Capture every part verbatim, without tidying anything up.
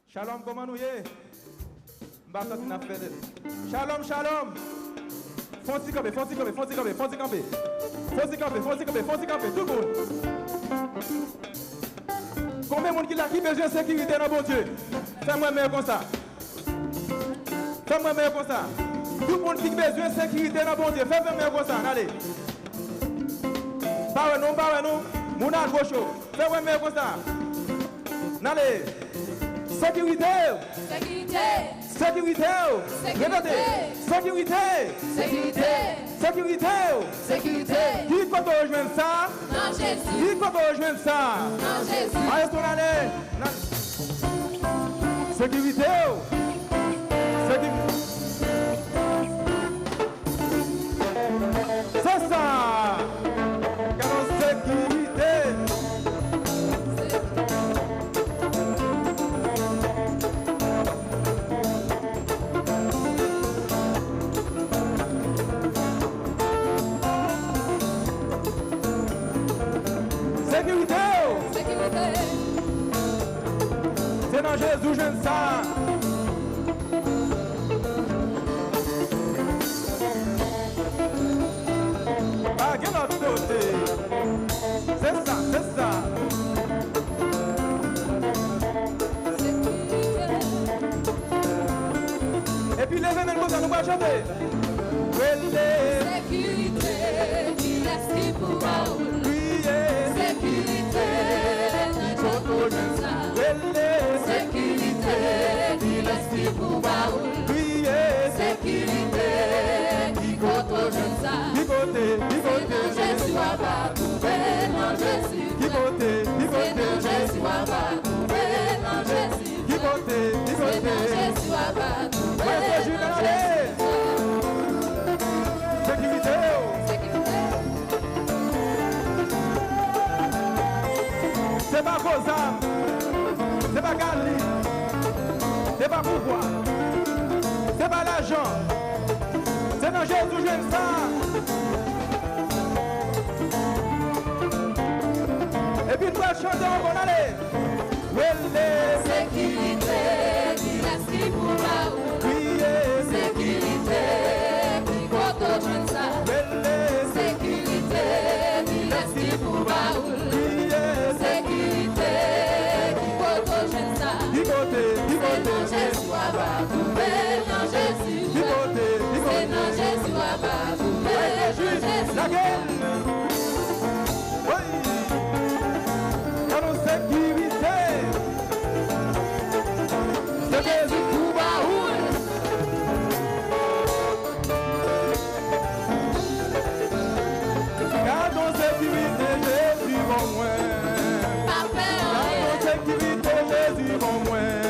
Shalom, kòman nou ye? M pa santi n ap fè tèt. Shalom, shalom! Fon ti kanpe, fon ti kanpe, fon ti kanpe, fon ti kanpe. Fon ti kanpe, fon ti kanpe, fon ti kanpe, tout moun. Konbyen moun ki la ki bezwen sekirite nan Bondye? Fè m wè men yo konsa. Fè m wè men yo konsa. Tout moun ki bezwen sekirite nan Bondye, fè, fè men yo konsa, n ale. M pa wè nou, m pa wè nou. Moun a goch yo. Fè wè men yo konsa. N ale. Sekirite. Sekirite. Sekirite. Sekirite. Repete. Sekirite. Sekirite. Sekirite. Sekirite. Ki kote w jwenn sa? Nan Jezi. Ki kote w jwenn sa? Nan Jezi. Maestro, n ale. Nan sekirite. Sekirite. Se sa! Gade sekirite! Sekirite! Sekirite! Se nan Jezi w jwenn sa. Pa gen lòt kote. Se sa, se sa. Epi leve men konsa, nou pral chante. Rele. Sekirite, kilès ki pou ba ou l? Kriye. Sekirite, ki kote w jwenn sa? Rele. Sekirite, kilès ki pou ba ou l? Kriye. Sekirite, ki kote w jwenn sa? Ki kote? Ki kote? Se nan Jezi w ap twouve, nan Jezi. Ki kote? Ki kote? Se nan Jezi w ap twouve, nan Jezi. Ki kote? Ki kote? Se nan Jezi w ap twouve, nan Jezi. Sekirite yo. Sekirite. Se pa gwo zam. Se pa galil. Se pa pouvwa. Se pa lajan. Se nan Jezi w jwenn sa. Epi n pral chante ankò, n ale. Rele. Sekirite, kilès ki pou ba ou? Kriye. Sekirite, ki kote w jwenn sa? Rele. Sekirite, kilès ki pou ba ou l? Kriye. Sekirite, ki kote w jwenn sa? Ki kote? Ki kote? Se nan Jezi w ap twouve, nan Jezi. Ki kote? Ki kote? Se nan Jezi w ap twouve, nan Jezi. Lage l. Wi! Ban nou sekirite. Se Jezi pou ba ou l. Gadon sekirite Jezi ban mwen. Pa pè anyen. Gadon sekirite Jezi ban mwen.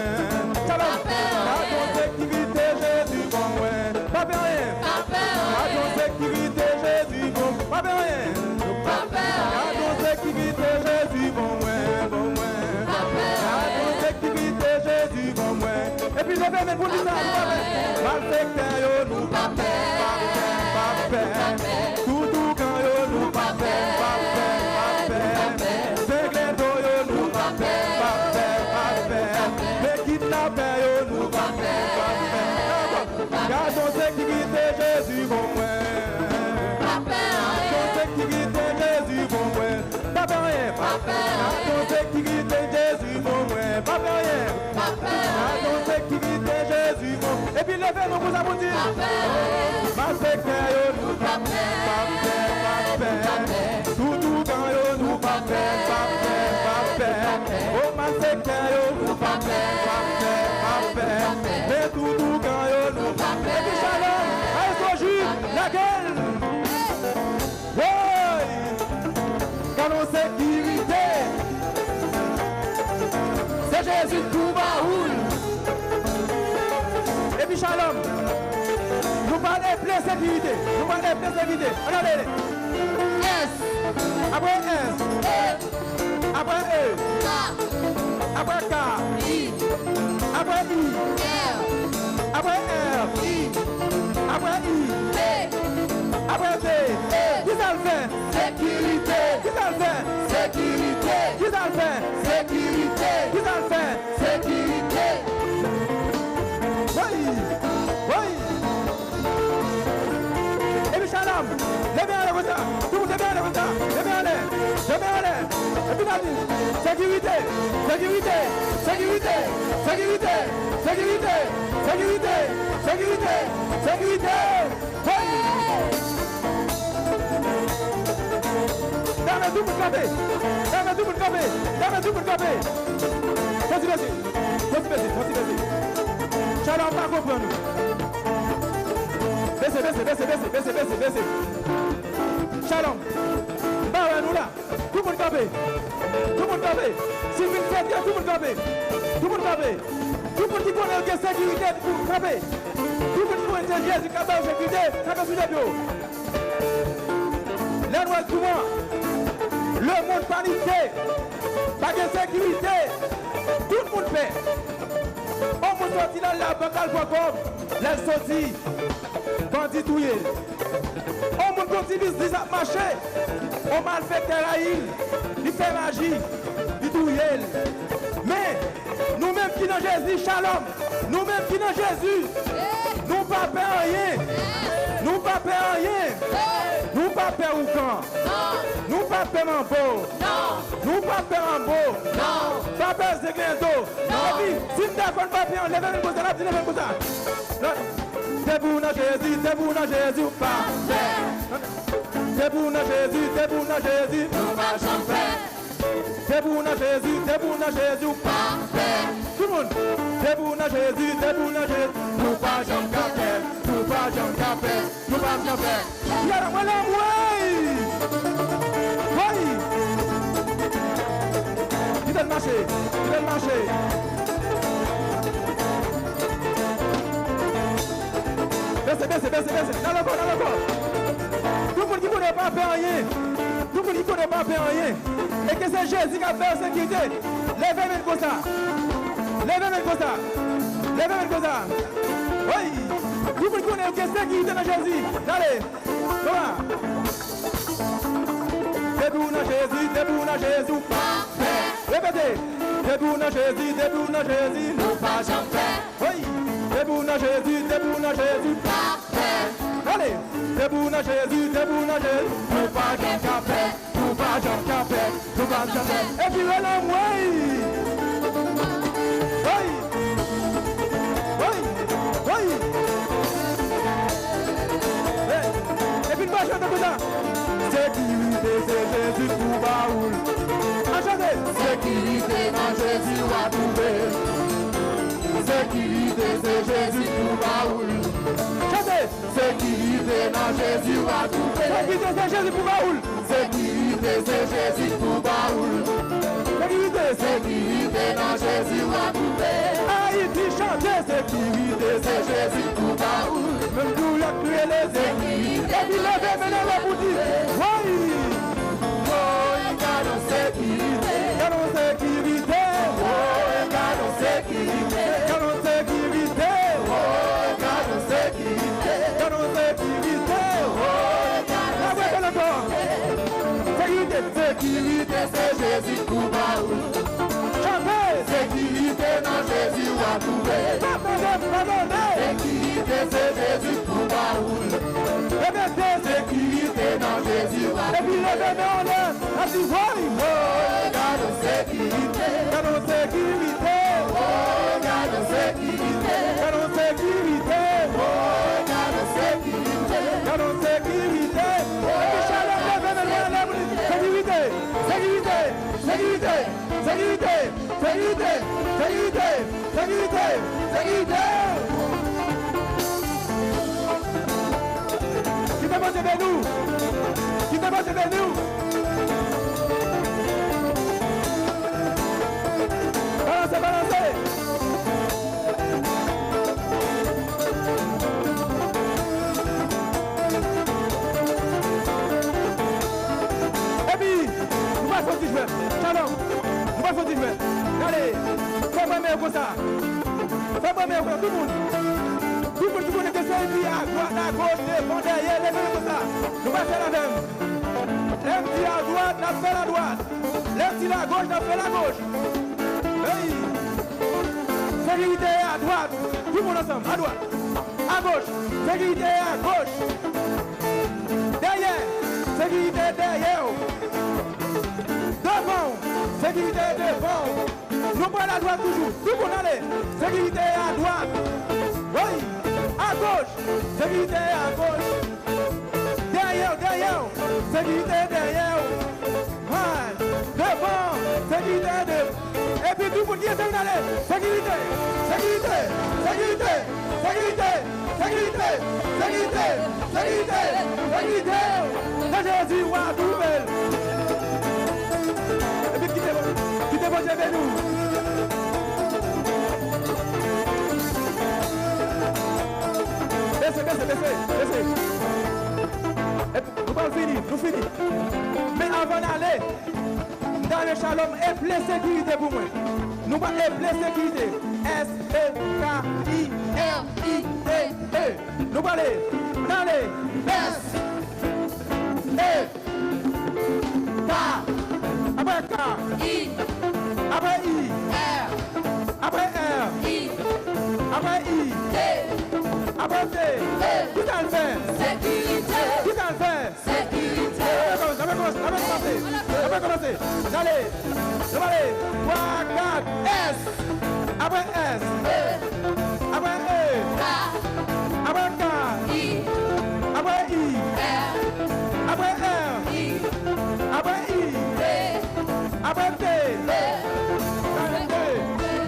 Shalom. Pa pè anyen. Gadon sekirite Jezi ban mwen. Pa pè anyen. Pa pè anyen. Gadon sekirite Jezi ban mwen. Pa pè anyen. Pa pè anyen. Gadon sekirite Jezi ban mwen, ban mwen. Pa pè anyen. Gadon sekirite Jezi ban mwen. Epi leve men pou di sa, nou pa pè. Malfektè yo, nou pa pè, pa pè, pa pè. Tout ougan yo, nou pa pè, pa pè, pa pè. Zenglendo yo, nou pa pè, pa pè, pa pè. Men kidnapè yo, nou pa pè, pa pè. Gadon sekirite Jezi ban mwen. Pa pè anyen. Gadon sekirite Jezi ban mwen. Pa pè anyen. Pa pè anyen. Gadon sekirite Jezi ban mwen. Pa pè anyen. Pa pè anyen. Gadon sekirite Jezi ban mwen. Epi leve nou konsa pou di. Pa pè anyen. Malfektè yo, nou pa pè, pa pè, pa pè. Tout ougan yo, nou pa pè, pa pè, pa pè. O malfektè yo, nou pa pè, pa pè, pa pè. Men tout ougan yo, nou pa pè. Epi shalom, maestro Jude, lage l. Woy! Gadon sekirite. Se Jezi k pou ba ou l. Epi shalom. Nou pral eple sekirite. Nou pral eple sekirite. Ann ale. S. Apre S. E. Apre E. K. Apre K. I. Apre I. R. Apre R. I. Apre I. T. Apre T. E. Kisa l fè? Sekirite. Kisa l fè? Sekirite. Kisa l fè? Sekirite. Kisa l fè? Sekirite. Leve men konsa, leve men anlè, leve men anlè. Epi n ap di, sekirite, sekirite, sekirite, sekirite, sekirite, sekirite, sekirite. Hey! Leve tout moun kanpe, leve tout moun kanpe, leve tout moun kanpe. Soti, soti, soti, soti, soti. Shalom pa konprann ou. Bese, bese, bese, bese, bese, bese, bese. Shalom. M pa wè nou la. Tout moun kanpe. Tout moun kanpe. Si w vin fete, tout moun kanpe. Tout moun kanpe. Tout moun ki konnen yo gen sekirite pou kanpe. Tout moun ki konnen se Jezi k ap ba yo sekirite, kanpe sou de pye w. Lè n wè kouman lemonn panike, pa gen sekirite, tout moun pè. On moun soti la, l la bank al pran kòb, lè l soti, bandi touye l. On moun gon ti biznis ap mache, on malfektè rayi l, li fè maji, li touye l. Men, nou menm ki nan Jezi, shalom, nou menm ki nan Jezi, nou pa pè anyen, nou pa pè anyen, nou pa pè ougan, nou pa pè manbo. Nou pa pè manbo. Pa pè zenglendo. Epi, si m dakò n pa pè an, leve men konsa, n ap di leve men konsa. Depi w nan Jezi, depi w nan Jezi, w pa pè. Depi w nan Jezi, depi w nan Jezi, nou pa janm pè. Depi w nan Jezi, depi w nan Jezi, w pa pè. Tout moun, depi w nan Jezi, depi w nan Jezi, nou pa janm ka pè, nou pa janm ka pè. Nou pa janm pè. Yè, mwen la, woy! Woy! Kite l mache, kite l mache. Bese, bese, bese, bese. N al ankò, n al ankò. Tout moun ki konnen yo pa pè anyen. Tout moun ki konnen yo pa pè anyen. E ke se Jezi k ap ba yo sekirite. Leve men konsa. Leve men konsa. Leve men konsa. Woy! Tout moun ki konnen yo gen sekirite nan Jezi. N ale. Kòman? Depi w nan Jezi, depi w nan Jezi, w pa pè. Repete. Depi w nan Jezi, depi w nan Jezi, nou pa janm pè. Hey! Depi w nan Jezi, depi w nan Jezi, w pa pè. Ale! Depi w nan Jezi, depi w nan Jezi, nou pa janm ka pè. Nou pa janm ka pè, nou pa janm pè. Epi rele m, woy! Woy! Woy! Woy! Hey! Epi n pa chante konsa. Sekirite se Jezi k pou ba ou l. An chante. Sekirite nan Jezi w a twouve. Sekirite se Jezi k pou ba ou l. Chante. Sekirite nan Jezi w a twouve. Sekirite se Jezi pou ba ou l. Sekirite se Jezi pou ba ou l. Sekirite. Sekirite nan Jezi w a twouve. Ayiti chante. Sekirite se Jezi pou ba ou l. Menm doulè k rele sekirite. Epi leve men anlè pou di, woy! Woy, gad on sekirite. Gad on sekirite. Woy, gad on sekirite. Gad on sekirite. Woy, gad on sekirite. Gad on sekirite. Woy, gad on sekirite. N ap repete l ankò. Sekirite. Sekirite se Jezi k pou ba ou. Chante. Sekirite nan Jezi w a twouve. Pa tande, pa tande. Sekirite se Jezi k pou ba ou. Repete. Sekirite nan Jezi w a twouve. Epi leve men anlè. N ap di, woy! Woy, gad on sekirite. Gad on sekirite. Woy, gad on sekirite. Gad on sekirite. Woy, gad on sekirite. Gad on sekirite. Epi chalè leve men li anlè pou li. Sekirite. Sekirite. Sekirite. Sekirite. Sekirite. Sekirite. Sekirite. Sekirite. Kite Bondye beni w. Kite Bondye beni w. Balanse, balanse. Epi, nou pral fè yon ti jwèt. Shalom. Nou pral fè yon ti jwèt. Gade. Fè mwen men yo konsa. Fè mwen men yo konsa. Tout moun. Tout moun ki konnen ke se epi adwat, agoch, devan, dèyè, leve men konsa. Nou pral fè l avè m. Lè m di adwat, n ap fè l adwat. Lè m di lagoch, n ap fè lagoch. Hey! Sekirite adwat. Tout moun ansanm, adwat. Agoch. Sekirite agoch. Dèyè. Sekirite dèyè w. Devan w. Sekirite devan w. Nou pral adwat toujou. Tou moun ale. Sekirite adwat. Wi. Agoch. Sekirite agoch. Dèyè w, dèyè w. Sekirite dèyè w. Hay. Devan. Sekirite devan. Epi tou moun ki ete vin ale. Sekirite. Sekirite. Sekirite. Sekirite. Sekirite. Sekirite. Sekirite. Nan Jezi, w a twouve l. Epi kite, kite Bondye beni w. Bese, bese, bese, bese. Epi, nou pral fini, nou fini. Men anvan n ale, m ta renmen Shalom eple sekirite pou mwen. Nou pral eple sekirite. S E K I R I T E. Nou prale. N ale. S. E. K. Apre K. I. Apre I. R. Apre R. I. Apre I. T. Apre T. T. Kisa l fè? Sekirite. Kisa l fè? Sekirite. N ap kòmanse, n ap kòmanse, n ap kòmanse. N ap kòmanse. N ale. Nou ale. Twa, kat. S. Apre S. E. Apre E. K. Apre K. I. Apre I. R. Apre R. I. Apre I. T. Apre T. T. T.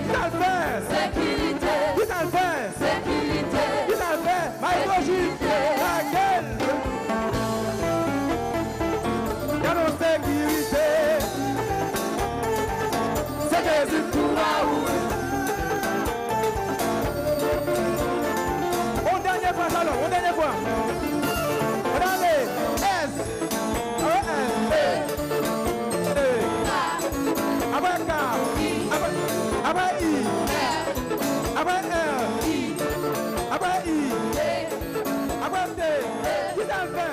Kisa l fè? Sekirite. Kisa l fè? Sekirite. Kisa l fè? Maestro Jules, lage l. Gade yon sekirite. Se Jezi tou ba ou. Yon dènye fwa, Shalom, yon dènye fwa. Ann ale. S. Apre S. E. E. Apre K. Apre, apre I. Apre R. Apre I. Apre T. Kisa l fè?